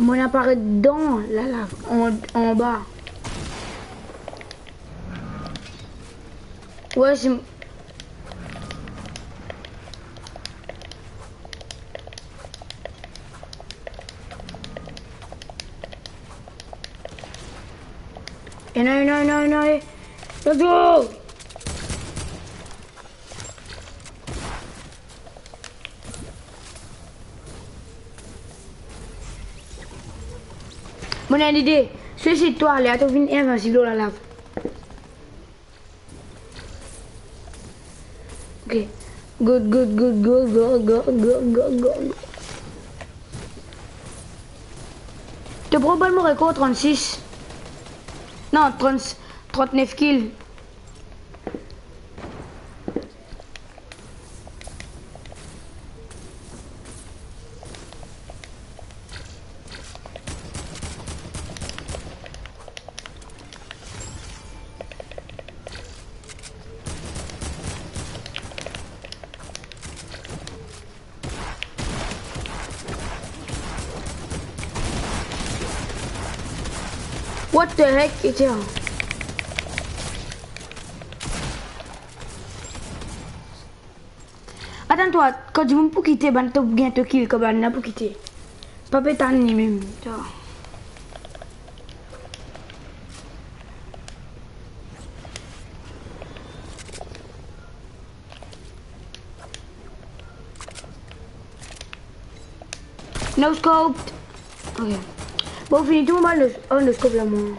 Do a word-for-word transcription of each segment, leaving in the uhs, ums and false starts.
Mo'nn aparet dan lalav, an, anba. Wey, si Ena, ena, ena, ena, eh. Let's go! Mo'nn ena enn lide. Swiv twa, ale, to vinn invinsib lor lalav. Ok. Good, good, good, go, go. To prob mo rekor trannsis. Non, trant, trannef kill. What the heck, etya? Atann twa, kan dimoun pou kite, bann to pou gagn to kill, kan bann la pou kite. Pa pe tann li mem, twa. No scope. Ok. Bon, fini tou mo bann no, oh, no scope la, mwa.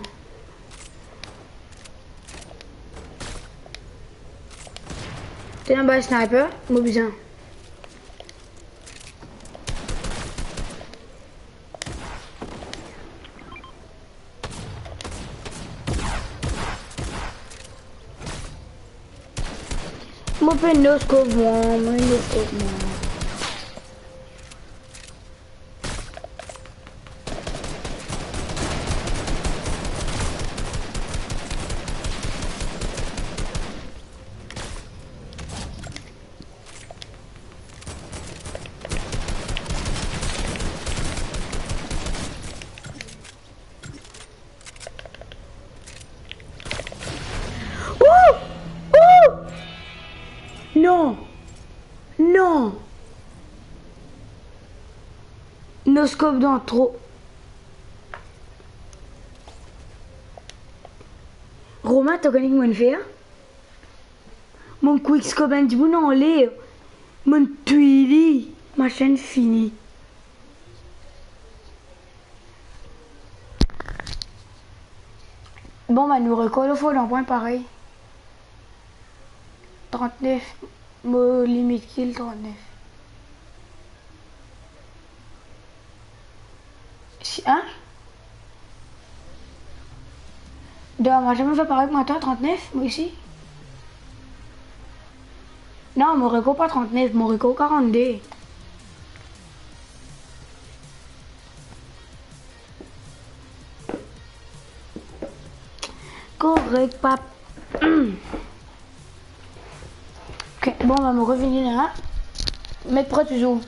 Ti ena bann sniper, mo bizin. Mo pe no scope mwa, mo no scope mwa. Ou! Ou! Non! Non! No scope dan tro. Romain, to kone ki mo'nn fer? Mo'nn quick scope enn dimoun anler. Mo'nn touy li. Machin fini. Bon, ben, nou rekor lor fo dan pwin parey. Trannef, mo limit kill trannef. Si, hein? Dommaz, mo fer parey kouma twa, trannef, mo osi. Non, mo rekor pa trannef, mo rekor karannde. Korek, pap. Ok, bon, ben, mo revini la. Met pre touzour.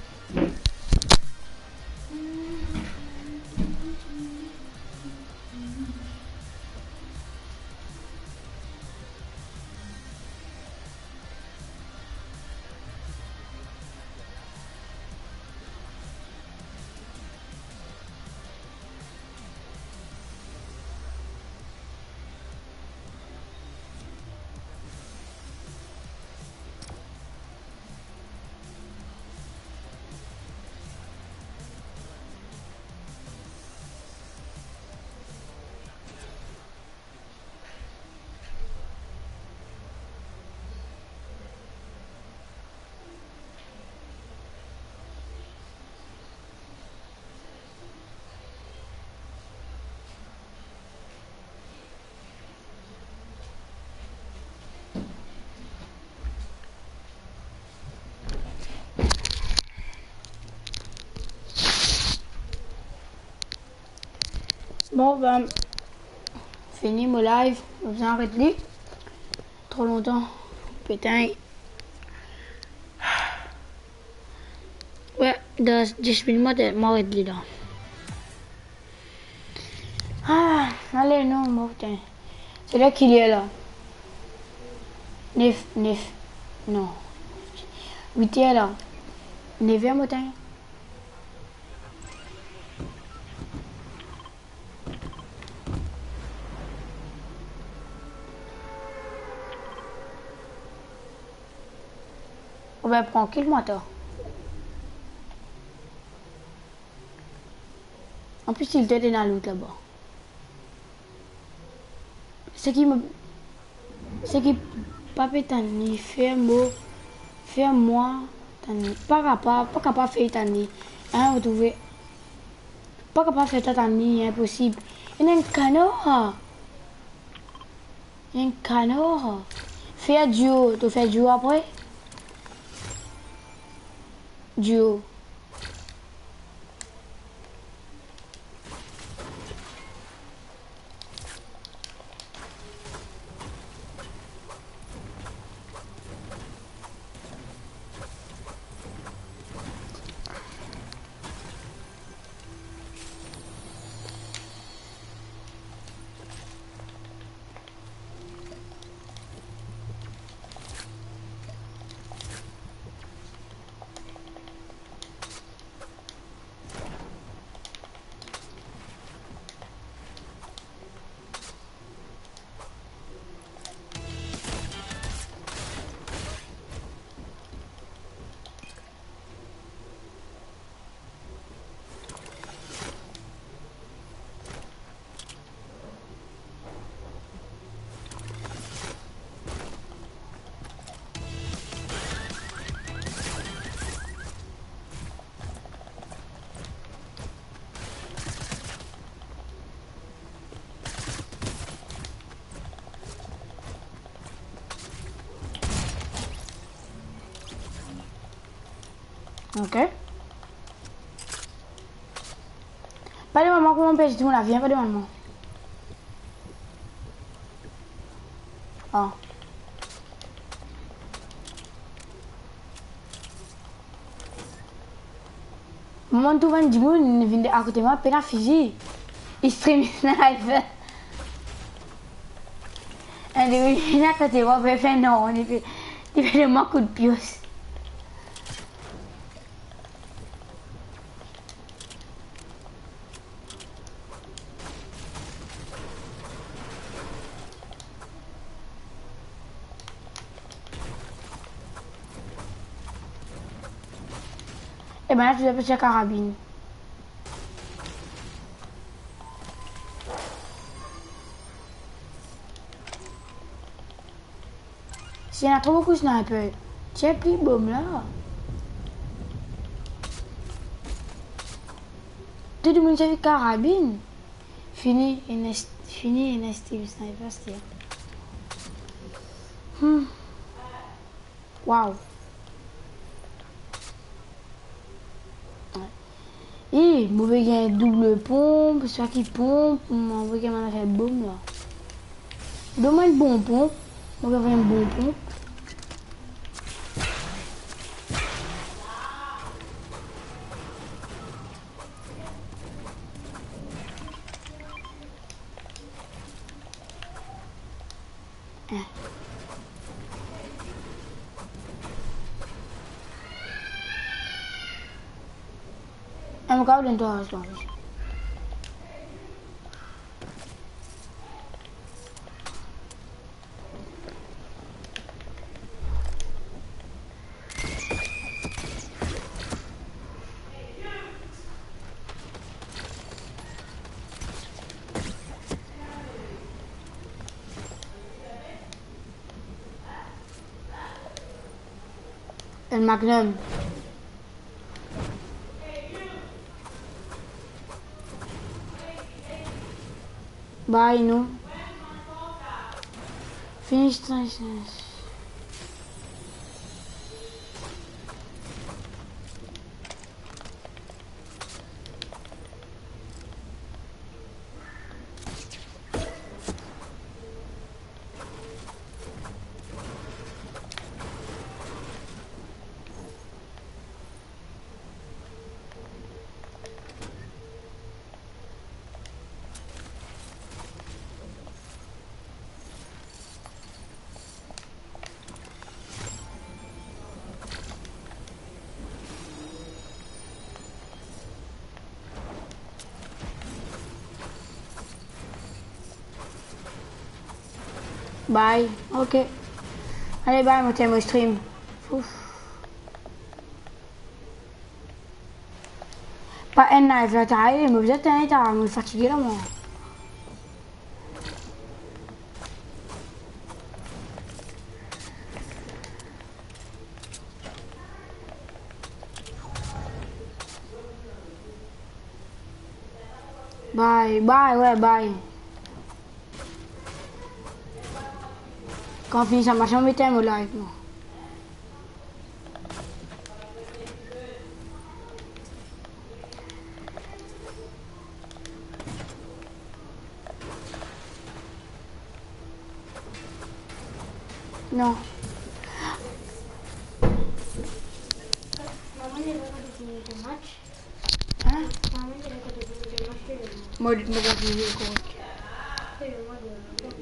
Bon, ben, fini mo live, mo bizin aret li. Tro lontan, putain. Wey, dan dis minit, mo, mo aret li la. Kil'er, kil'er la? Nef, nef. Non. Wit er la. Nev er matin. Ou bien trankil, mwa, twa. Anplis, li ete dan lout laba. Seki mo, seki pa pe tann li, fer mo, fer mwa tann li. Pa kapav, pa kapav fer tann li. Hein, ou trouve? Pa kapav fer tann li, inposib. Ena enn kanar. Enn kanar. Fer duo, to fer duo apre? Duo. Ok. Pa demann mwa kouma mo perdi tou mo lavi, hein, pa demann mwa. Ah. Mo trouv enn dimoun vinn akote mwa, pena fizi. Li stream sniper. Enn dimoun vinn akote mwa, pe fer non, li pe, li pe donn mwa kout pios. E bann la touzour pe tir karabinn. Si ena tro boukou sniper, tir pli bom la. Tou dimoun servi karabinn. Fini, ena s-, fini, ena stream sniper, aster. Hmm. Wow. E, mo pe gagn doub ponp, swa ki ponp, mo pe gagn bann zafer bom la. Donn mwa enn bon ponp, mo pe gagn enn bon ponp. Mo kapav donn twa raz, twa raz. Enn Magnum. Bay nou. Finish. Bye. Ok. Ale, bye, mo tengn mo stream. Ouf. Pa enn live la, ta ale, mo bizin tengn li, ta, mo fatige la, mwa. Bye, bye, wi, bye. Kan fini sa match la, mo tengn mo live, mwa. Non. Hein? Mo, mo kontign korek.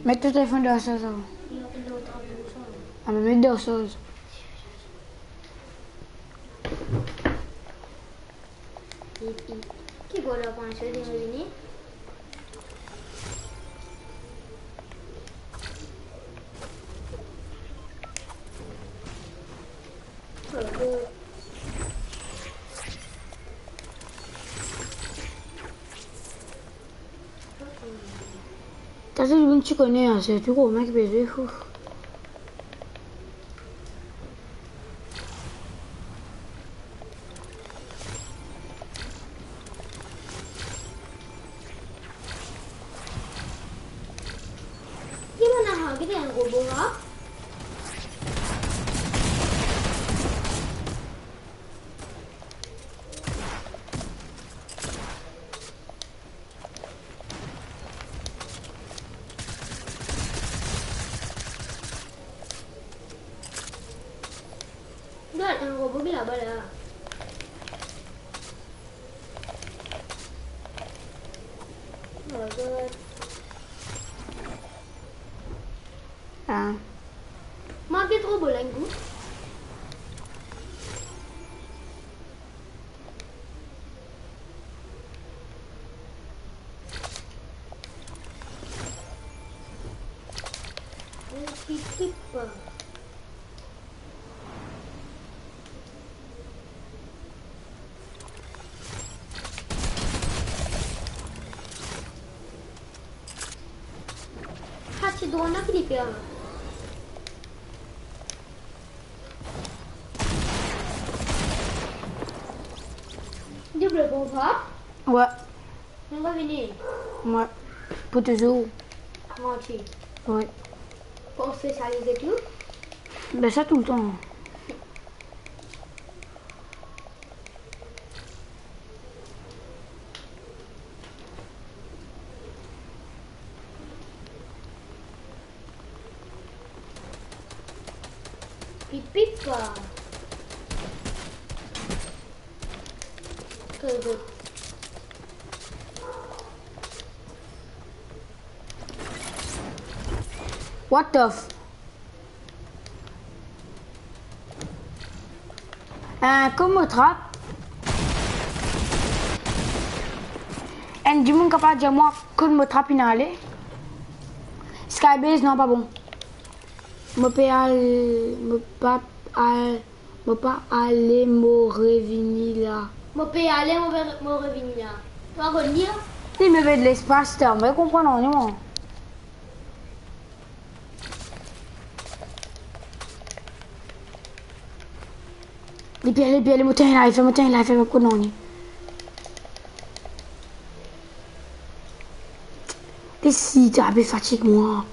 Met to telefonn dan soz avan. Ah, me met dan soz. Ki bolo panse de vini? Sa se dimoun ti kone, a, se tou kouma ki pe zwe, ouf. Ki bann la, ki bann robo la? Gard, enn robo ki laba la. Oh my God. Ah. Manke tro bolang ou. Pip, pip. Ha, ti drone la ki li pe al. Doub pou ou, pa? Wi. Nou revini. Wi. Pou touzour. Manti. Wi. Pou spesialize tou? Be sa toultan. Pip, pip. Très good. What the f-, eh, kot mo trap? Enn dimoun kapav dir mwa kot mo trap inn ale? Skybase, non, pa bon. Mo pe al, mo pa al, mo pa ale, mo revini la. Mo pe ale, mo pe, mo revini la. Twa konn lir? Li mete lespas, ta, mo pa konpran nanye, mwa. Li pe ale, li pe ale, mo tengn live, mo tengn live, mo konn nanye. Li si ta pe fatig mwa.